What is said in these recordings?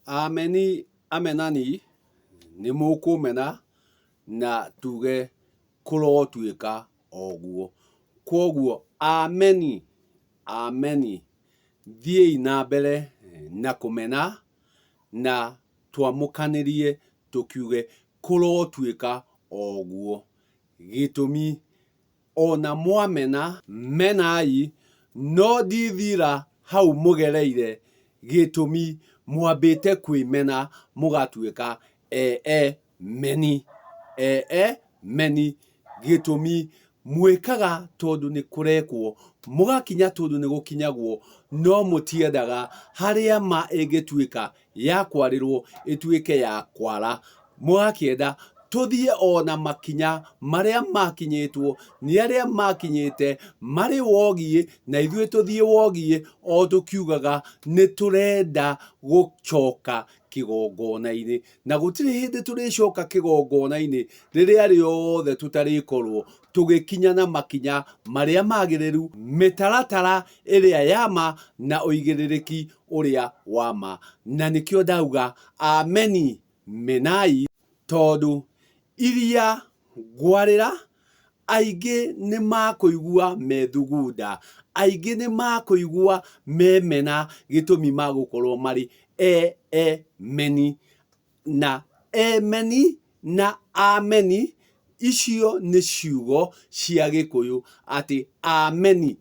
Ameni amenani nĩ mũkũmena na tuge kũrotuĩka o guo. Kwoguo ameni ameni thiĩi na mbere na kũmena na twamũkanĩrie tũkiuge kũrotuĩka o guo. Gĩtũmi O na mwamena, menai, no ndithira hau mũgereire, gĩtũmi mwambĩte kwĩmena mũgatuĩka ee-meni. Ee-meni, gĩtũmi mwĩkaga tondũ nĩ kũrekwo, mũgakinya tondũ nĩ gũkinyagwo, no mũtiendaga harĩa ma ĩngĩtuĩka ya kwarĩrwo ĩtuĩke ya kwara. Mũgakĩenda tũthiĩ o na makinya marĩa makinyĩtwo nĩ arĩa makinyĩte marĩ wogiĩ, na ithuĩ tũthiĩ wogiĩ o tũkiugaga nĩ tũrenda gũcoka kĩgongona-inĩ. Na gũtirĩ hĩndĩ tũrĩcoka kĩgongona-inĩ rĩrĩa rĩothe tũtarĩkorwo tũgĩkinya na makinya marĩa magĩrĩru, mĩtaratara ĩrĩa ya ma na ũigĩrĩrĩki ũrĩa wa ma. Na nĩkĩo ndauga ameni menai, tondũ iria ngwarĩra aingĩ nĩ makũigua methugunda, aingĩ nĩ makũigua memena, gĩtũmi magũkorwo marĩ e-e-meni. Na emeni na ameni icio nĩ ciugo cia Gĩkũyũ atĩ ameni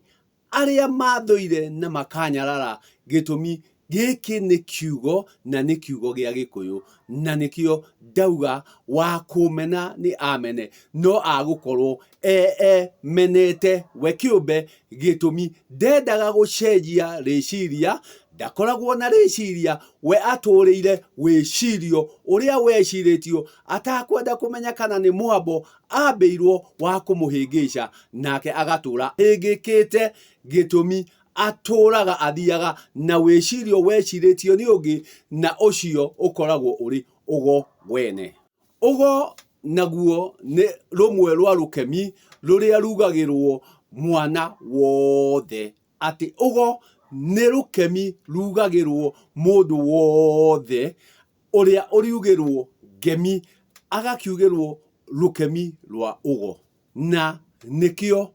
Arĩa mathũire na makanyarara, gĩtũmi gĩkĩ nĩ kiugo na nĩ kiugo gĩa Gĩkũyũ, na nĩkĩo ndauga wa kũmena nĩ amene, no agũkorwo eemenete we kĩũmbe, gĩtũmi ndendaga gũcenjia rĩciria, ndakoragwo na rĩciria, we atũrĩire wĩcirio ũrĩa wecirĩtio atakwenda kũmenya kana nĩ mwambo ambĩirwo wa kũmũhĩngĩca nake agatũra hĩngĩkĩte gĩtũmi atũraga athiaga na wĩcirio wecirĩtio nĩ ũngĩ na ũcio ũkoragwo ũrĩ ũgo wene. Ũgo naguo nĩ rũmwe rwa rũkemi rũrĩa rugagĩrwo mwana wothe atĩ ũgo nĩ rũkemi rugagĩrwo mũndũ wothe ũrĩa ũriugĩrwo ngemi agakiugĩrwo rũkemi rwa ũgo. Na nĩkĩo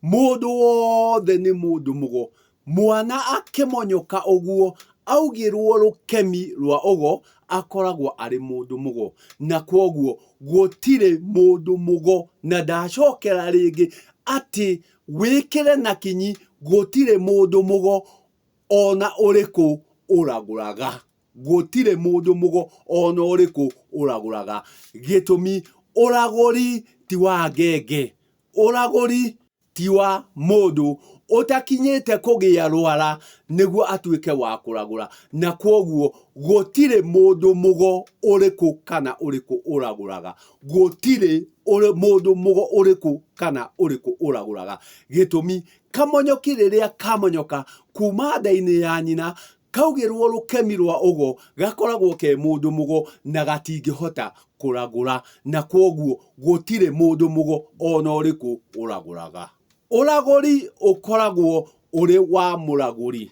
mũndũ wothe nĩ mũndũ mũgo. Mwana akĩmonyoka ũguo augĩrwo rũkemi rwa ũgo akoragwo arĩ mũndũ mũgo. Na kwoguo gũtirĩ mũndũ mũgo na ndacokera rĩngĩ atĩ wĩkĩre na kinyi gũtirĩ mũndũ mũgo ona ũrĩkũ ũragũraga. Gũtirĩ mũndũ mũgo ona ũrĩkũ ũragũraga. Gĩtũmi, ũragũri ti wa ngenge. Ũragũri ti wa mũndũ ũtakinyĩte kũgĩa rwara nĩguo atuĩke wa kũragũra. Na kwoguo gũtirĩ mũndũ mũgo ũrĩkũ kana ũrĩkũ ũragũraga. Gũtirĩ mũndũ mũgo ũrĩkũ kana ũrĩkũ ũragũraga. Gĩtũmi, kamonyoki rĩrĩa kamonyoka kuma nda-inĩ ya nyina Kaugĩrwo rũkemi rwa ũgo gakoragwo ke mũndũ mũgo na gatingĩhota kũragũra na kwoguo gũtirĩ mũndũ mũgo ona ũrĩkũ ũragũraga. Ũragũri ũkoragwo ũrĩ wa mũragũri.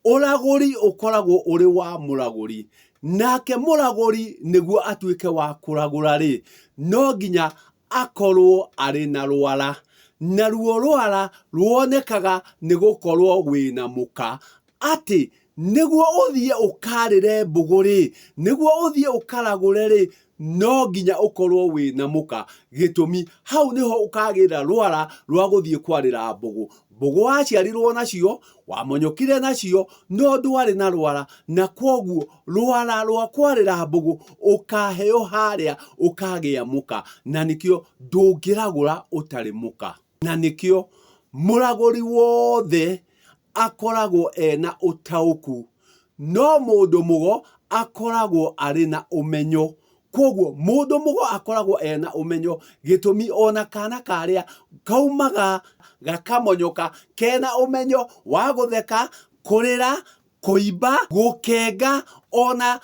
Ũragũri ũkoragwo ũrĩ wa mũragũri. Nake mũragũri nĩguo atuĩke wa kũragũra-rĩ, no nginya akorwo arĩ na rwara. Naruo rwara ruonekaga nĩ gũkorwo wĩna mũka Atĩ nĩguo ũthiĩ ũkarĩre mbũgũ-rĩ, nĩguo ũthiĩ ũkaragũre-rĩ, no nginya ũkorwo wĩ na mũka. Gĩtũmi, hau nĩho ũkagĩra rwara rwa gũthiĩ kwarĩra mbũgũ. Mbũgũ waciarirwo nacio, wamonyokire nacio, no ndwarĩ na rwara, na kwoguo rwara rwa kwarĩra mbũgũ ũkaheo harĩa ũkagĩa mũka. Na nĩkĩo ndũngĩragũra ũtarĩ mũka. Na nĩkĩo mũragũri wothe akoragwo ena ũtaũku, no mũndũ mũgo akoragwo arĩ na ũmenyo. Kwoguo mũndũ mũgo akoragwo ena ũmenyo, gĩtũmi ona kana karĩa kaumaga gakamonyoka kena ũmenyo wa gũtheka, kũrĩra, kũimba, gũkenga ona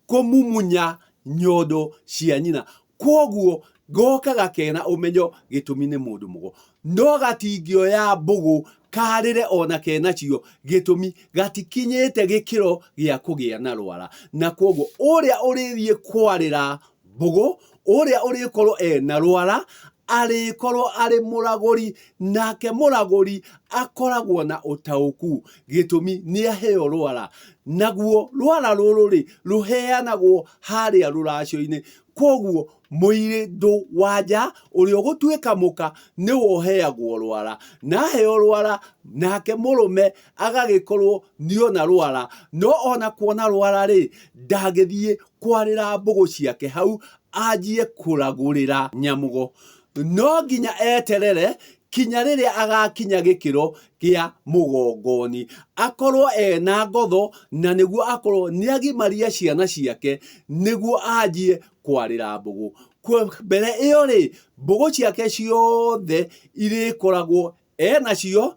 kũmumunya nyondo cia nyina. Kwoguo gokaga kena ũmenyo gĩtũmi nĩ mũndũ mũgo. No gatingĩoya mbũgũ Karĩre ona ke nacio, gĩtũmi gatikinyĩte gĩkĩro gĩa kũgĩa na rwara. Na kwoguo ũrĩa ũrĩthiĩ kwarĩra mbũgũ, ũrĩa ũrĩkorwo ena rwara, arĩkorwo arĩ mũragũri, nake mũragũri akoragwo na ũtaũku, gĩtũmi nĩ aheo rwara. Naguo rwara rũrũ rĩ, rũheanagwo harĩa rũracio-inĩ. Kwoguo mũirĩndũ wa nja ũrĩa ũgũtuĩka mũka nĩwe ũheagwo rwara, na aheo rwara nake mũrũme agagĩkorwo nĩona rwara, no ona kuona rwara rĩ, ndangĩthiĩ kwarĩra mbũgũ ciake hau anjie kũragũrĩra nyamũgo. No nginya eterere kinya rĩrĩa agakinya gĩkĩro kĩa mũgongoni, akorwo ena ngotho na nĩguo akorwo nĩagimaria ciana ciake nĩguo anjie kwarĩra mbũgũ. Mbere ĩyo rĩ, mbũgũ ciake ciothe irĩkoragwo enacio,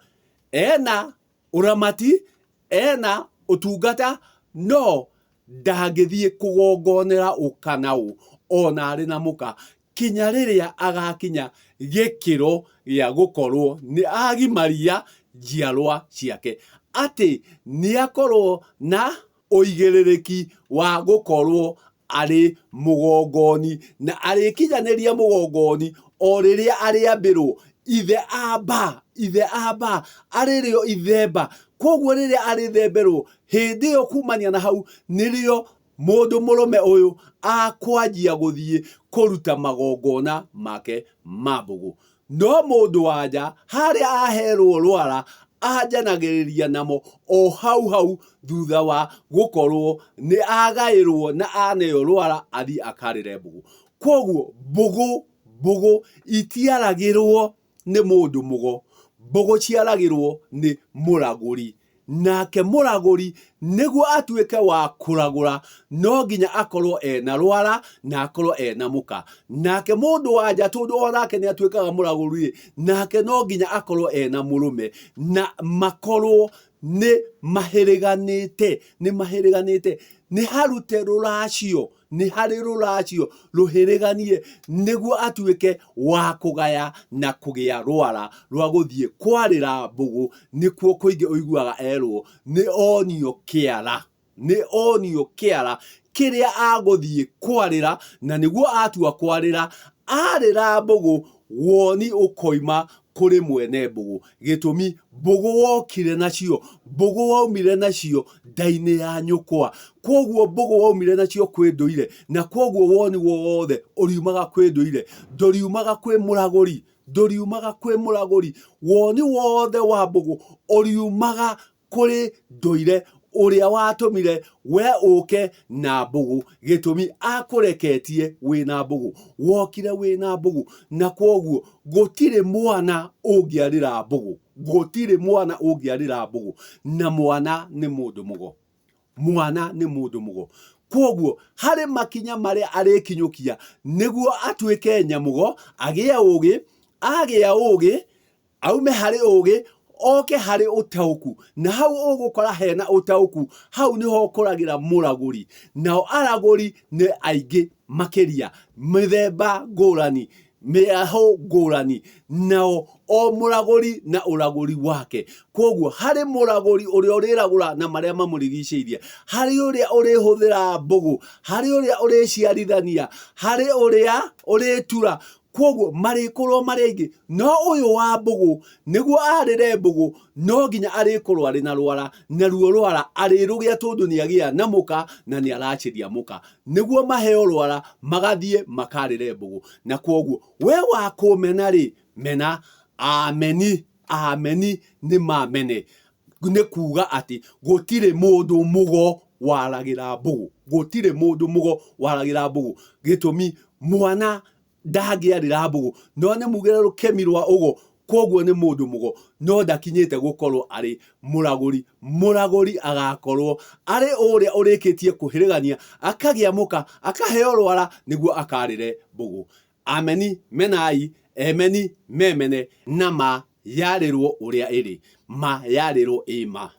ena ũramati, ena ũtungata, no ndangĩthiĩ kũgongonera ũ kana ũ ona arĩ na mũka kinya rĩrĩa agakinya gĩkĩro gĩa gũkorwo nĩ agimaria njiarwa ciake, atĩ nĩ akorwo na ũigĩrĩrĩki wa gũkorwo arĩ mũgongoni, na arĩkinyanĩria mũgongoni o rĩrĩa arĩambĩrwo ithe amba, ithe amba, arĩrĩo ithemba. Koguo rĩrĩa arĩthemberwo, hĩndĩ ĩyo kumania na hau nĩrĩo mũndũ mũrũme ũyũ akwanjia gũthiĩ kũruta magongona make ma mbũgũ. No mũndũ wa nja harĩa aherwo rwara anjanagĩrĩria namo o hau hau thutha wa gũkorwo nĩ agaĩrwo na aneo rwara athiĩ akarĩre mbũgũ. Kwoguo mbũgũ mbũgũ itiaragĩrwo nĩ mũndũ mũgo, mbũgũ ciaragĩrwo nĩ mũragũri. Nake mũragũri nĩguo atuĩke wa kũragũra no nginya akorwo ena rwara na akorwo ena mũka. Nake mũndũ wa nja tondũ onake nĩ atuĩkaga mũragũri rĩ, nake no nginya akorwo ena mũrũme na makorwo nĩ mahĩrĩganĩte, nĩ mahĩrĩganĩte, nĩ harute rũracio nĩ harĩ rũracio rũhĩrĩganie nĩguo atuĩke wa kũgaya na kũgĩa rwara rwa gũthiĩ kwarĩra mbũgũ. Nĩkuo kũingĩ ũiguaga erwo nĩ onio kĩara, nĩ onio kĩara kĩrĩa agũthiĩ kwarĩra, na nĩguo atua kwarĩra, arĩra mbũgũ woni ũkoima kũrĩ mwene mbũgũ. Gĩtũmi, mbũgũ wokire nacio, mbũgũ waumire nacio nda-inĩ ya nyũkwa. Kwoguo mbũgũ waumire nacio kwĩ ndũire, na kwoguo woni wothe ũriumaga kwĩ ndũire, ndũriumaga kwĩ mũragũri, ndũriumaga kwĩ mũragũri. Woni wothe wa mbũgũ ũriumaga kũrĩ ndũire ũrĩa watũmire we ũke na mbũgũ, gĩtũmi akũreketie wĩna mbũgũ, wokire wĩna mbũgũ, na kwoguo gũtirĩ mwana ũngĩarĩra mbũgũ, gũtirĩ mwana ũngĩarĩra mbũgũ, na mwana nĩ mũndũ mũgo, mwana nĩ mũndũ mũgo. Kwoguo harĩ makinya marĩa arĩkinyũkia nĩguo atuĩke nyamũgo, agĩe ũgĩ, agĩa ũgĩ aume harĩ ũgĩ oke harĩ ũtaũku, na hau ũgũkora hena ũtaũku, hau nĩho ũkoragĩra mũragũri. Nao aragũri nĩ aingĩ makĩria, mĩthemba ngũrani, mĩahũ ngũrani, nao o mũragũri na ũragũri wake. Kwoguo harĩ mũragũri ũrĩa ũrĩragũra na marĩa mamũrigicĩirie, harĩ ũrĩa ũrĩhũthĩra mbũgũ, harĩ ũrĩa ũrĩciarithania, harĩ ũrĩa ũrĩtura. Kwoguo marĩkorwo marĩ aingĩ, no ũyũ wa mbũgũ nĩguo arĩre mbũgũ no nginya arĩkorwo arĩ na rwara, naruo rwara arĩrũgĩa tondũ nĩ agĩa na mũka na nĩ aracĩria mũka, nĩguo maheo rwara magathiĩ makarĩre mbũgũ. Na kwoguo we wa kũmena rĩ, mena. Ameni, ameni nĩ mamene. Nĩ kuga atĩ gũtirĩ mũndũ mũgo waragĩra mbũgũ, gũtirĩ mũndũ mũgo waragĩra mbũgũ. Gĩtũmi mwana ndangĩarĩra mbũgũ, no nĩ mugĩre rũkemi rwa ũgo, kwoguo nĩ mũndũ mũgo, no ndakinyĩte gũkorwo arĩ mũragũri. Mũragũri agakorwo arĩ ũrĩa ũrĩkĩtie kũhĩrĩgania, akagĩa mũka, akaheo rwara nĩguo akarĩre mbũgũ. Ameni menai, emeni memene, na ma yarĩrwo ũrĩa ĩrĩ, ma yarĩrwo ĩ ma.